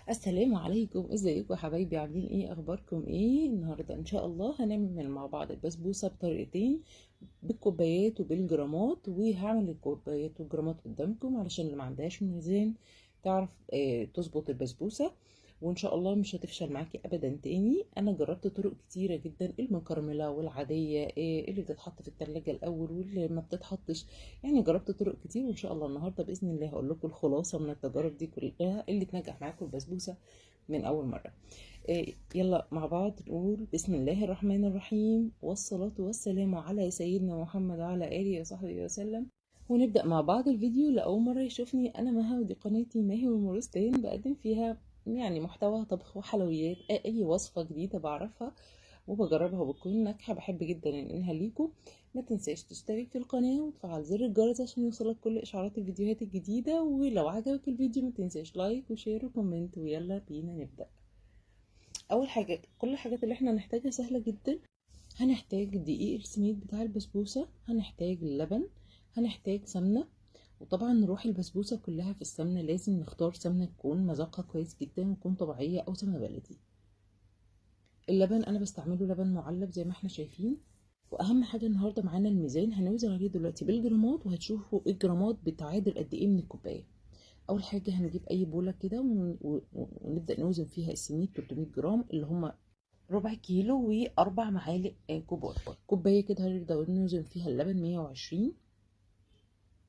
السلام عليكم، ازيكم يا حبايبي؟ عاملين ايه؟ اخباركم ايه؟ النهارده ان شاء الله هنعمل مع بعض البسبوسه بطريقتين، بالكوبايات وبالجرامات. وهعمل الكوبايات والجرامات قدامكم علشان اللي ما عندهاش ميزان تعرف تظبط البسبوسه، وان شاء الله مش هتفشل معاكي ابدا تاني. انا جربت طرق كتيرة جدا، المكرمله والعاديه، اللي بتتحط في التلاجة الاول واللي ما بتتحطش، يعني جربت طرق كتير. وان شاء الله النهارده باذن الله هقول لكم الخلاصة من التجارب دي كلها اللي تنجح معاكم البسبوسه من اول مرة. يلا مع بعض نقول بسم الله الرحمن الرحيم، والصلاة والسلام على سيدنا محمد وعلى اله وصحبه وسلم. ونبدا مع بعض الفيديو. لاول مرة يشوفني، انا مها، ودي قناتي ماهي والمورستان، بقدم فيها يعني محتوى طبخ وحلويات، اي وصفه جديدة بعرفها وبجربها وبتكون ناجحة، بحب جدا انقلها ليكم. ما تنساش تشترك في القناة وتفعل زر الجرس عشان يوصلك كل اشعارات الفيديوهات الجديدة. ولو عجبك الفيديو ما تنساش like و share و comment. ويلا بينا نبدا. اول حاجة، كل الحاجات اللي احنا هنحتاجها سهلة جدا. هنحتاج دقيق السميد بتاع البسبوسه، هنحتاج اللبن، هنحتاج سمنه. وطبعا روح البسبوسه كلها في السمنة، لازم نختار سمنه تكون مذاقها كويس جدا وتكون طبيعية او سمنه بلدي. اللبن انا بستعمله لبن معلب زي ما احنا شايفين. واهم حاجة النهارده معانا الميزان، هنوزن عليه دلوقتي بالجرامات، وهتشوفوا الجرامات بتعادل قد ايه من الكوباية. اول حاجة هنجيب اي بوله كده ونبدا نوزن فيها السميد 300 جرام اللي هما ربع كيلو واربع معالق كبار. كوباية كده هنبدا نوزن فيها اللبن 120،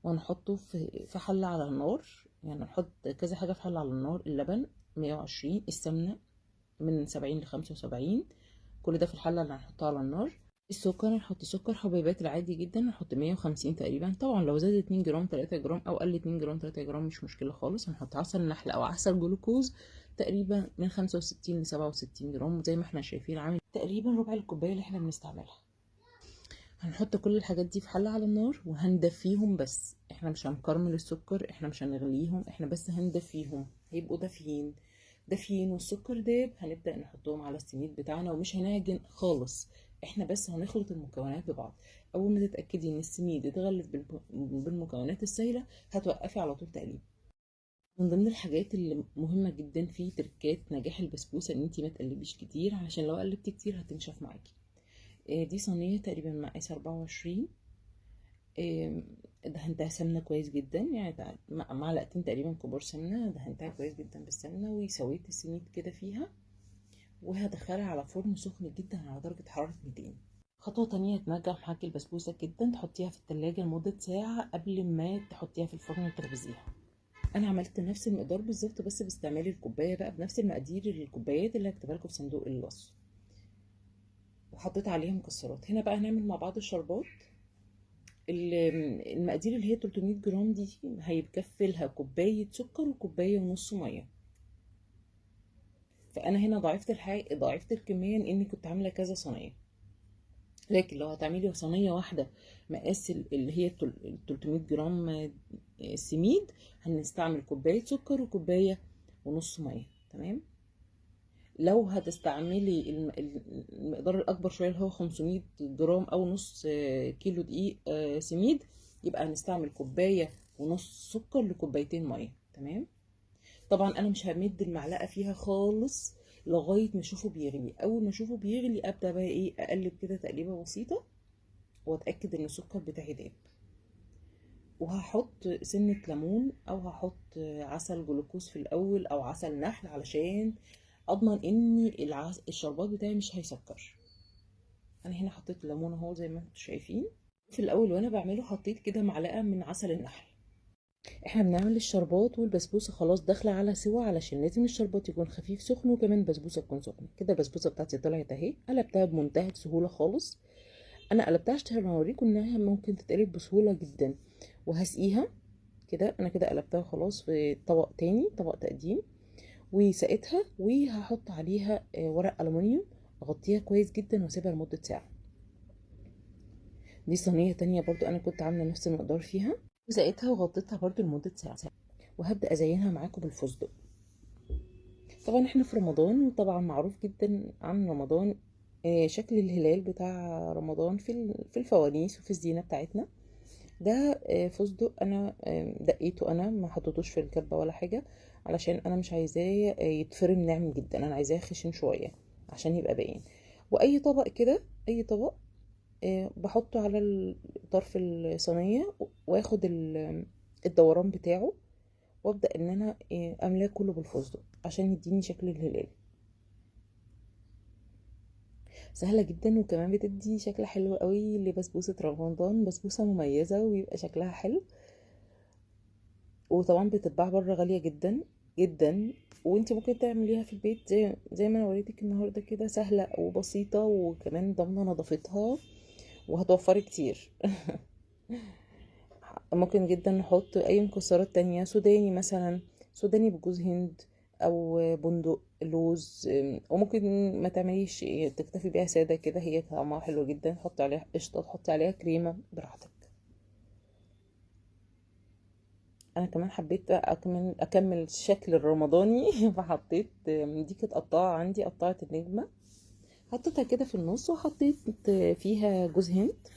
وهنحطه في حله على النار. يعني نحط كذا حاجة في حله على النار، اللبن 120، السمنة من 70 ل 75، كل ده في الحلة اللي هنحطها على النار. السكر هنحط سكر حبيبات العادي جدا، هنحط 150 تقريبا. طبعا لو زاد 2 جرام 3 جرام او قل 2 جرام 3 جرام مش مشكلة خالص. هنحط عسل نحل او عسل جلوكوز تقريبا من 65 ل 67 جرام، زي ما احنا شايفين عامل تقريبا ربع الكوباية اللي احنا بنستعملها. هنحط كل الحاجات دي في حله على النار وهندفيهم، بس احنا مش هنكرمل السكر، احنا مش هنغليهم، احنا بس هندفيهم، هيبقوا دافيين دافيين والسكر داب. هنبدأ نحطهم على السميد بتاعنا ومش هنعجن خالص، احنا بس هنخلط المكونات ببعض. اول ما تتأكدي ان السميد اتغلف بالمكونات السائلة هتوقفي على طول تقليب. من ضمن الحاجات اللي مهمة جدا في تركات نجاح البسبوسة ان انتي ما تقلبيش كتير، علشان لو قلبتي كتير هتنشف معاكي. دي صينية تقريبا مقاس 24، دهنتها سمنة كويس جدا، يعني معلقتين تقريبا كبار سمنة، دهنتها كويس جدا بالسمنة وسويت السميد كده فيها، وهدخلها على فرن سخن جدا على درجة حرارة 200. خطوة تانية تنجح معاكي البسبوسة جدا، تحطيها في التلاجة لمدة ساعة قبل ما تحطيها في الفرن وتخبزيها. انا عملت نفس المقدار بالظبط، بس باستعمال الكوباية بقى بنفس المقادير الكوبايات اللي هكتبها لكم في صندوق الوصف، وحطيت عليها مكسرات. هنا بقى هنعمل مع بعض الشربات. المقادير اللي هي 300 جرام دي هيكفي لها كوباية سكر وكوبايه ونص مية. فانا هنا ضاعفت الكمية لاني كنت عامله كذا صينية، لكن لو هتعملي صينية واحدة مقاس اللي هي 300 جرام سميد هنستعمل كوباية سكر وكوبايه ونص مية. تمام. لو هتستعملي المقدار الاكبر شوية اللي هو 500 جرام او نص كيلو دقيق سميد، يبقى هنستعمل كوباية ونص سكر لكوبايتين مية. تمام. طبعا انا مش همد المعلقة فيها خالص لغاية ما اشوفه بيغلي. اول ما اشوفه بيغلي ابدا بقى ايه، اقلب كده تقليبه بسيطة واتاكد ان السكر بتاعي داب. وهحط سنة ليمون او هحط عسل جلوكوز في الاول او عسل نحل علشان اضمن ان الشربات بتاعي مش هيسكر. انا هنا حطيت الليمون اهو زي ما انتم شايفين. في الاول وانا بعمله حطيت كده معلقه من عسل النحل. احنا بنعمل الشربات والبسبوسه خلاص داخله على سوا، علشان لازم الشربات يكون خفيف سخن وكمان البسبوسه تكون سخنة. كده البسبوسه بتاعتي طلعت اهي، قلبتها بمنتهى السهولة خالص. انا قلبتها عشان اوريكم انها ممكن تتقلب بسهولة جدا. وهسقيها كده، انا كده قلبتها خلاص في طبق تاني، طبق تقديم، وسقيتها. وهحط عليها ورق ألومنيوم، اغطيها كويس جدا واسيبها لمدة ساعة. دي صينية تانية برضو انا كنت عاملة نفس المقدار فيها، وسقيتها وغطيتها برضو لمدة ساعة. وهبدأ ازينها معاكم بالفستق. طبعا احنا في رمضان، وطبعا معروف جدا عن رمضان شكل الهلال بتاع رمضان في الفوانيس وفي الزينة بتاعتنا. ده فستق انا دقيته، انا ما حطيتوش في الكبة ولا حاجة، علشان انا مش عايزاه يتفرم ناعم جدا، انا عايزاه خشن شوية عشان يبقى باين. واي طبق كده، اي طبق بحطه على طرف الصينية واخد الدوران بتاعه، وابدا ان انا املاه كله بالفستق عشان يديني شكل الهلال. سهلة جدا، وكمان بتدي شكل حلو قوي لبسبوسه رمضان، بسبوسه مميزة ويبقى شكلها حلو. وطبعا بتتباع بره غالية جدا جدا، وانت ممكن تعمليها في البيت زي ما انا وريتك النهارده كده، سهلة وبسيطة وكمان ضامنه نظافتها وهتوفري كتير. ممكن جدا نحط اي مكسرات تانية، سوداني مثلا، سوداني بجوز هند او بندق لوز، وممكن ما تعمليش، تكتفي بيها ساده كده، هي طعمها حلو جدا. تحطي عليها قشطه، تحطي عليها كريمة، براحتك. انا كمان حبيت اكمل الشكل الرمضاني فحطيت دي كانت قطاعه عندي، قطاعه النجمة، حطيتها كده في النص، وحطيت فيها جوز هند،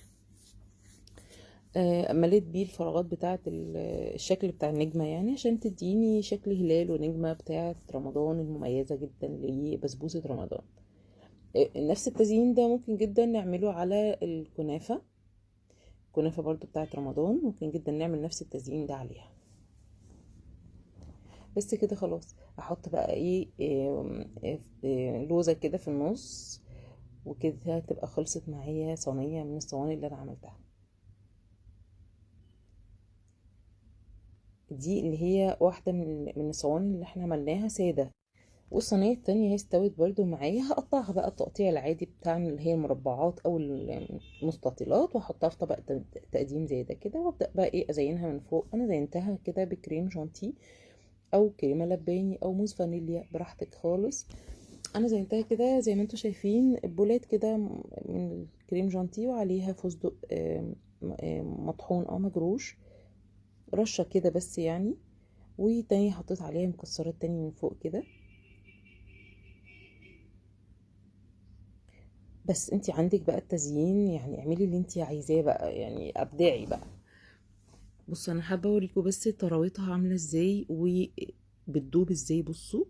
مليت بيه الفراغات بتاعه الشكل بتاع النجمة، يعني عشان تديني شكل هلال ونجمه بتاعه رمضان المميزة جدا لبسبوسه رمضان. نفس التزيين ده ممكن جدا نعمله على الكنافه، الكنافه برضو بتاعه رمضان ممكن جدا نعمل نفس التزيين ده عليها. بس كده خلاص. احط بقى ايه، لوزه كده في النص، وكده تبقى خلصت معايا صينية من الصواني اللي انا عملتها دي، اللي هي واحدة من الصواني اللي احنا عملناها ساده. والصينيه التانية هي استوت برضو معايا، هقطعها بقى التقطيع العادي بتاع اللي هي المربعات او المستطيلات، واحطها في طبق تقديم زي ده كده، وابدا بقى ايه ازينها من فوق. انا زينتها كده بكريم شانتيه او كريمة لباني او موز فانيليا، براحتك خالص. انا زينتها كده زي ما انتم شايفين، بولات كده من الكريم شانتيه وعليها فستق مطحون او مجروش، رشه كده بس يعني. وتاني حطيت عليها مكسرات تاني من فوق كده. بس انتي عندك بقى التزيين، يعني اعملي اللي انتي عايزاه بقى، يعني ابدعي بقى. بصوا انا حابة اوريكم بس طراوتها عامله ازاي وبتدوب ازاي. بصوا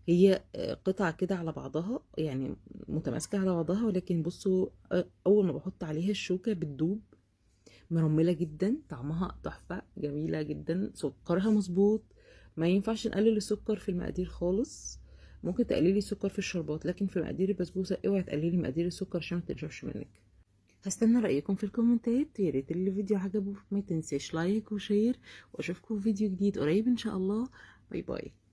هي قطع كده على بعضها، يعني متماسكة على بعضها، ولكن بصوا اول ما بحط عليها الشوكة بتدوب، مرمله جدا، طعمها تحفة جميلة جدا، سكرها مظبوط. ما ينفعش نقلل السكر في المقادير خالص، ممكن تقللي السكر في الشربات، لكن في مقادير البسبوسه اوعي تقللي مقادير السكر عشان ما تنشفش منك. هستنى رايكم في الكومنتات، يا ريت اللي الفيديو عجبه ما تنساش like و share، واشوفكم في فيديو جديد قريب ان شاء الله. bye bye.